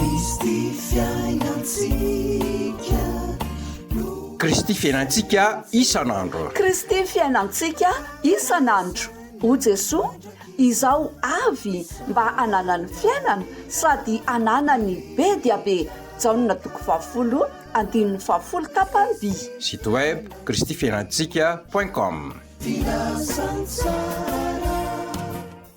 Kristy fiainantsika no. Kristy fiainantsika isan'andro. Kristy fiainantsika isan'andro. O Jesoa, Izaho avy mba hananany fiainana sady hananany be dia be. Jaona toko fahafolo andininy fahafolo tapany vy. Site web kristifiainantsika point com.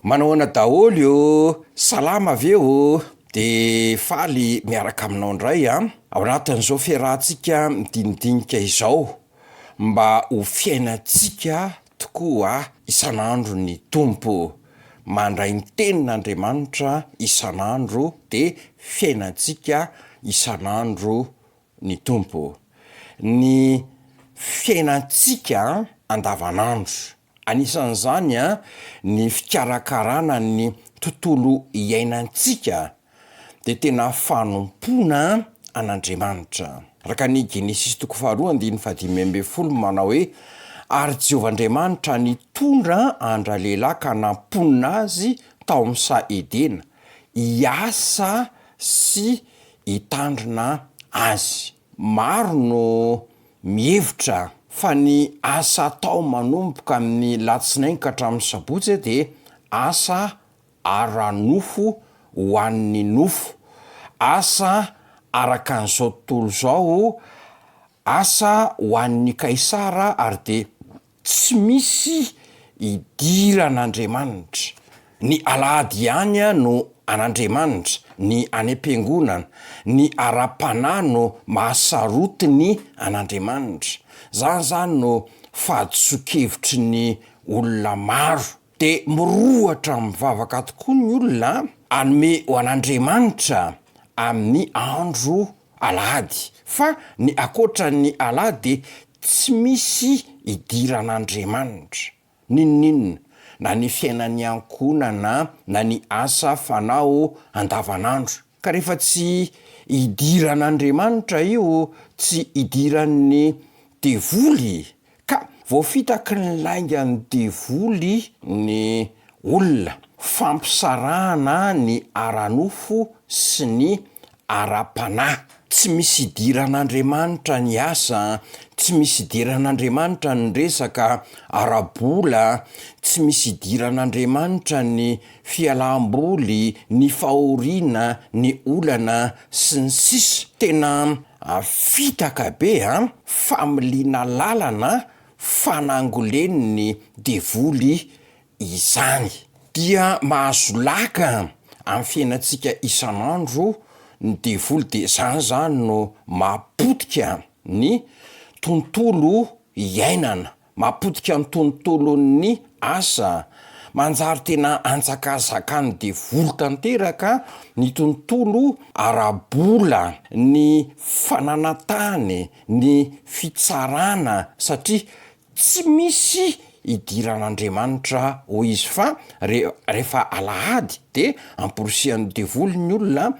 Manahoana daholo ô! Salama ve ô! De faly miaraka aminao indray an! Ao anatin'izao fiarahantsika midinidinika izao mba ho fiainantsika tokoa isan'andro ny Tompo. Mandray ny tenin'Andriamanitra isan'andro de fiainantsika isan'andro ny Tompo. Ny fiainantsika andavanandro. Anisan'izany ny fikarakarana ny tontolo iainantsika dia tena fanompoana an'Andriamanitra. Araka ny Genesisy toko faharoa andininy fahadimy ambin'ny folo manao hoe, Ary Jehovah Andriamanitra nitondra an-dralehilahy ka namponina azy tao amin'ny saha Edena, hiasa sy hitandrina azy. Maro no mihevitra fa ny asa atao manomboka amin'ny latsinainy ka hatramin'ny sabotsy dia asa ara-nofo ho an'ny nofo, asa araka an'izao tontolo izao, asa ho an'ny Kaisara ary dia Tsy misy idiran'Andriamanitra. Ny alahady ihany no an'Andriamanitra, ny any am-piangonana, ny ara-panahy no mahasarotiny an'Andriamanitra. Zany zany no fahadisoan-kevitry ny olona maro. Dia mirohotra mivavaka tokoa ny olona hanome ho an'Andriamanitra amin'ny andro alahady fa ny akoatran'ny alahady dia tsy misy idiran'Andriamanitra n'inon'inona na ny fiainan'ny ankohonana na ny asa fanao andavanandro ka rehefa tsy idiran'Andriamanitra io tsy idiran'ny devoly Ka voafitaky ny laingan'ny devoly ny olona. Fampisarahana ny ara-nofo sy ny ara-panahy. Tsy misy idiran'Andriamanitra ny asa, tsy misy idiran'Andriamanitra ny resaka ara-bola, tsy misy idiran'Andriamanitra ny fialam-boly, ny fahoriana, ny olana, sy ny sisa. Tena Fitaka be an! Familiana lalana fanangolen'ny devoly izany. Dia mahazo laka amin'ny fiainantsika isan'andro ny devoly dia izany izany no mahapotika ny tontolo iainana. Mahapotika ny tontolon'ny asa. Manjary tena anjakazakan'ny devoly tanteraka ny tontolo ara-bola, ny fananan-tany, ny fitsarana satria tsy misy idiran'Andriamanitra hoy izy fa rehefa alahady dia amporisihan'ny devoly ny olona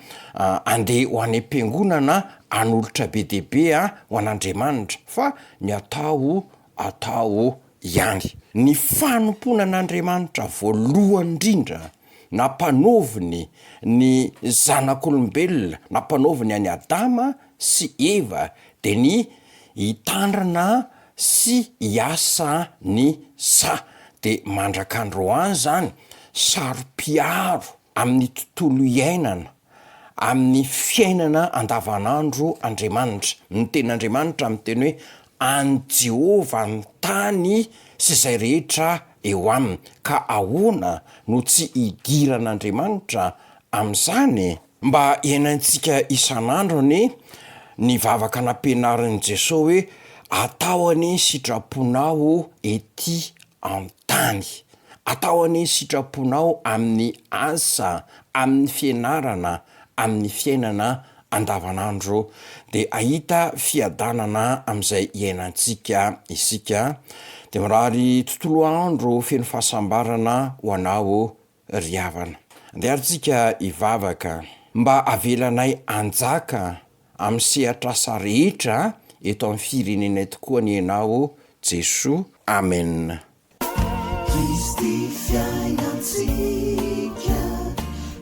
andeha ho any am-piangonana hanolotra be dia be ho an'Andriamanitra fa Ny atao atao ihany. Ny fanompoana an'Andriamanitra voalohany indrindra nampanaoviny ny zanak'olombelona, nampanaoviny an'i Adama sy Eva dia ny hitandrina sy hiasa ny saha. Dia mandrak'androany izany, saro-piaro amin'ny tontolo iainana amin'ny fiainana andavanandro Andriamanitra. Ny Tenin'Andriamanitra miteny hoe, An'i Jehovah ny tany sy izay rehetra eo aminy. Ka ahoana no tsy hidiran'Andriamanitra amin'izany? Mba hiainantsika isan'andro anie ny vavaka nampianarin'i Jesoa hoe, Atao anie ny sitraponao ety an-tany. Atao anie ny sitraponao amin'ny asa, amin'ny fianarana, amin'ny fiainana andavanandro, dia hahita fiadanana amin'izay iainantsika isika. Dia mirary tontolo andro feno fahasambarana ho anao ry havana. Andeha ary tsika hivavaka mba havelanay hanjaka amin'ny sehatr'asa rehetra eto amin'ny firenenay tokoa anie ianao Jesoa. Amen. Kristy fiainantsika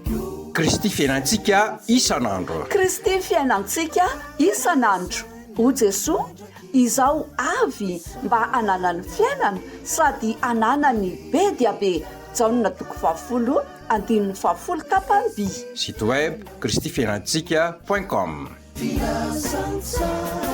no. Kristy fiainantsika isan'andro. Kristy fiainantsika isan'andro. O Jesoa, Izaho avy mba hananany fiainana sady hananany be dia be. Jaona toko fahafolo andininy fahafolo tapany by. Site web, kristifiainantsika point com. Filazantsara.